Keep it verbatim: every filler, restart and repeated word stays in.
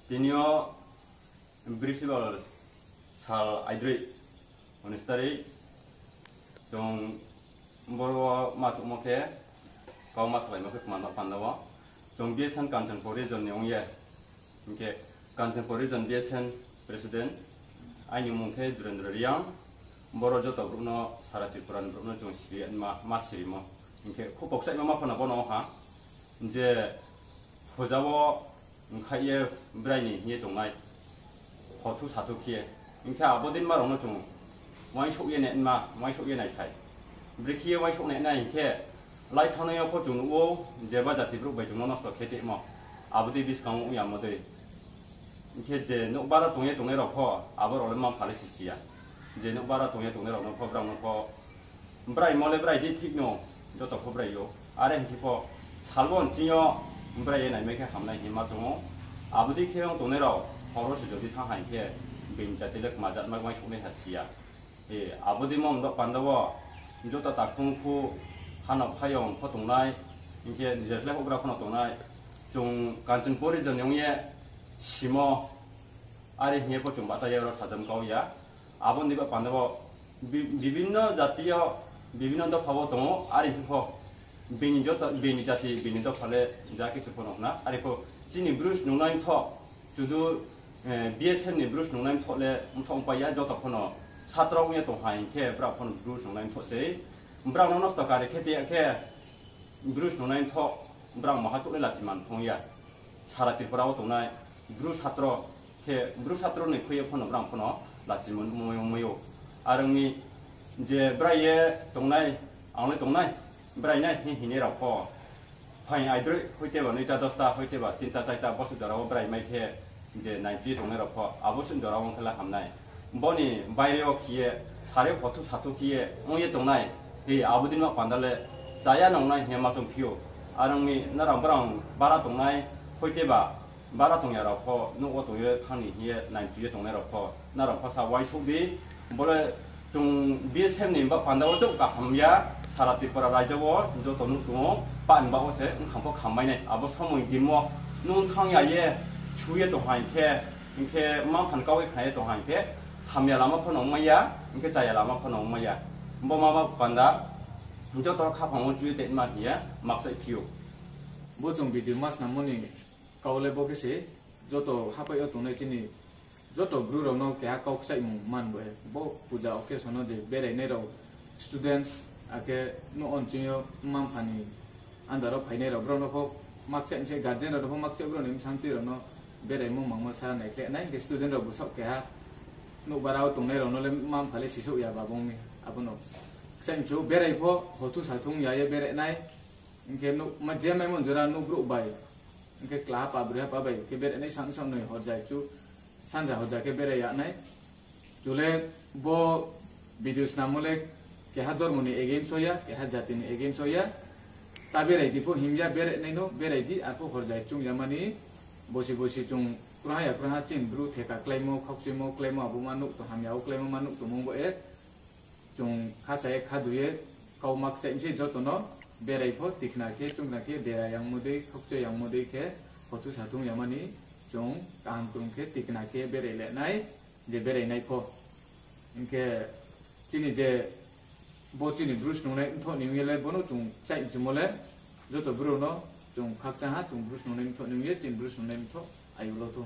Tini yo Bristibal sal aidroih, unis tarik, chung boro wo ma chouhmo khe, kau ma salaimo khe kma no panda wo, chung B S N Kanchanpur region ni ong ye, hing khe Kanchanpur region B S N president, aini mmung khe Jurendra Reang, boro joto brouh no, sara Tripura ni brouh no chung siri ma, ma sirimo. Hing khe khupo kchaihma ma pho no bo no ha, je phuja wo ongkhaih ye brai ni hing ye tongnai, hothu sathu khe. Hing khe abo din ma rao no chung uaingsouh ye naima, uaingsouh ye naithai. Brekhe ye uaingsouh nainai hing khe, láithanai yo pho chung nuh ou, jeba jati brouh bai chung no nosto khe tongmo. Abo dei buskang wo ong yamo dei. Hing khe je nouhbar wo tong ye tongnai rao pho, abo rao le mma-mpha le sisi ya. Je nouhbar wo tong ye tongnai rao no pho, brao no pho, braimo le brai di thik no, joto pho brai ou. Are hing khe pho, sal wo nching yo brai ye naimai khe hamnai hing ma tong ou. Abo dei khe ong tongnai rao, hor wo se jodi thanng ha hing khe, being jati le kma jat ma uaingsouh nai ha si ya. E, abo dei mo mdo panda wo, joto takhu khu, hanao phaiyong pho tongnai, hing khe nijor le houhgra pho no tongnai, chung Kanchanpur region ni ong ye simo, are hing ye pho chung bahcha ye ro sajam kau ya. Abo ni ba panda wo, bi-, bibhinno jati yo, bibhinno dopha wo tong ou, are hing pho, bini joto, bini jati, bini dopha le ja khe se pho no hna. Are pho, chini Bru snungnai mthoh, chudu, eh, B S N ni Bru snungnai mthoh le, mthoh ongpai ya, joto pho no, satro ong ye tong ha hing khe, brao pho no Bru snungnai mthoh sei. Brao no nosto kari khe te ya khe, Bru snungnai mthoh, brao maha chouh le lachi man phong ya. Sara Tripura wo tongnai Bru satro khe, Bru satro ni khui ye pho no brao pho no lachi man ongmai ou. Are ong mi je brai ye tongnai, ang le tongnai, brai nai hing hingnai rao pho, phaing aidroih hoite ba noita dosta, hoite ba tinta chaita bosuh jora wo brai mai khe, je naimchi ye tongnai rao pho, abo suh jora wo ong khe le hamnai. Bo ni baire wo khe ye, sare hothu sathu khe ye ong ye tongnai, e, abo din ma panda le, chaya nongnai hing ye ma choung phi ou. Are ong mi nrao brao bara tongnai, hoite ba, bara tong ya rao pho, nouh wo tong ye thanng ni hing ye naimchi ye tongnai rao pho, nrao pho sa uaingsouh di, bo le chung B S N ni ba panda wo chouh kaham ya, sara Tripura raijo wo joto nuh tong ou, pa ni ba wo se ongkham pho khammai nai, abo somoi din wo nung thanng ya ye, su ye tong ha hing khe, hing khe mma-mpha ni kau ye khna ye tong ha hing khe, hamya lama pho no ongmai ya, hing khe chaya lama pho no ongmai ya. Bo ma ba panda, joto khaphang wo chu ye tongma hing ye ma kchaih phi ou. Bo chung video ma snammo ni kau le bo khe se, joto hapai yo tongnai chini joto Bru rao no keha kau kchaihmung man bo e. Bo puja occasion no je berainai rao, students, akhe nouh wo nching yo mma-mpha ni under wo phainai rao, brao no pho ma kchaih mi se, guardian rao no pho ma kchaih, brao ni bsantui rao no beraimo mangmo sa naikhleh nai, hing khe student rao bsaoh keha nouhbara wo tongnai rao no le mma-mpha le sisouh ya ba bung mi. Abo no kchaih mi chu berai pho, hothu sathu ya ye berai nai. Hing khe nouh, ma je maimo jora nouh brouh bai, hing khe klaha pa, broi ha pa bai khe berai nai, sang, sangnoi horja chu, sanja horja khe berai ya nai. Chu le bo video snammo le keha dormo ni against wo ya, keha jati ni against wo ya. Ta berai di pho hing ya, berai nai no berai di, arpho horja chung ya mani, bosi bosi chung kroiha ya kroiha chini Bru theka kláimo, khaukchuimo kláimo, abo ma nuh tong, hamya wo kláimo ma nuh tongmung bo e. Chung kha sa ye kha du ye, kau ma kchaih mi se joto no, berai pho tikna khe, chungna khe, dera yangmo dei, khaukchai yangmo dei khe, hothu sathu ya mani, chung kaham krung khe tikna khe berai le nai, je berai nai pho. Hing khe chini je bo chini Bru snungnai mthoh ni ong ye le bo no chung kchaih mchumo le, joto Bru no chung khakchang ha, chung Bru snungnai mthoh ni ong ye, chini Bru snungnai mthoh ayu lo thu.